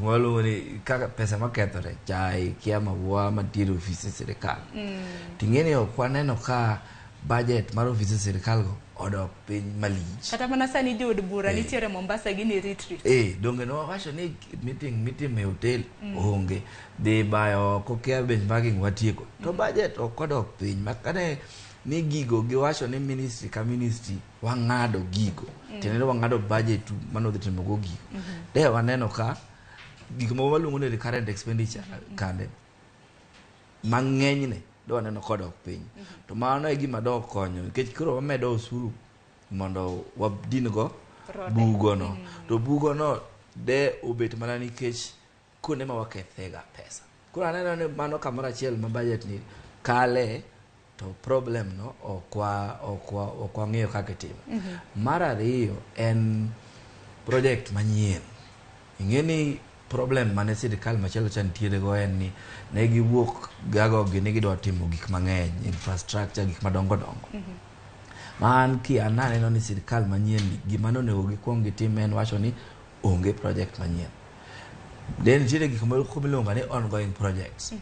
Gik ma waluongo ni kaka pesa makethore, chai, kia maua mantiere e ofise sirikal. Ting'e ni ok waneno ka budget mar ofise sirikal go odok piny malich. Kata mana sani jood bura nitiere Mombasa gin e retreat. Eh, donge ne wawacho ni meeting mitimo e hotel onge. Dhi bayo oko kia benchmarking watieko. To budget ok odok piny. Ma kane ni gigo giwacho ni ministry ka ministry wang'ado gigo. Tiende ni wang'ado budget mane odhi timo go gigo. De waneno ka gik moko waluongo ni recurrent expenditure kande mang'enyne do waneno kodok piny. To mano e gima dok konyo nikech koro wamedo osuru mondo wadin go Rode. bugono. To bugono de obet mana nikech kuonde ma wakethega pesa. Koro aneno ni mano kamoro achiel ma budget ni kale to problem no ok wang'eyo kaka itimo. Mar ariyo en project manyien. Ing'e ni problem mane sirikal machielo cha nitiere go en ni ne giwuok gago gi ni gidwa timo gik mang'eny, infrastructure, gik madongo dongo. Ma an ki an aneno ni sirikal manyien ni gima nonego gikwong gitim en wacho ni onge project manyien. De nitiere gik moko miluongo ni ongoing projects.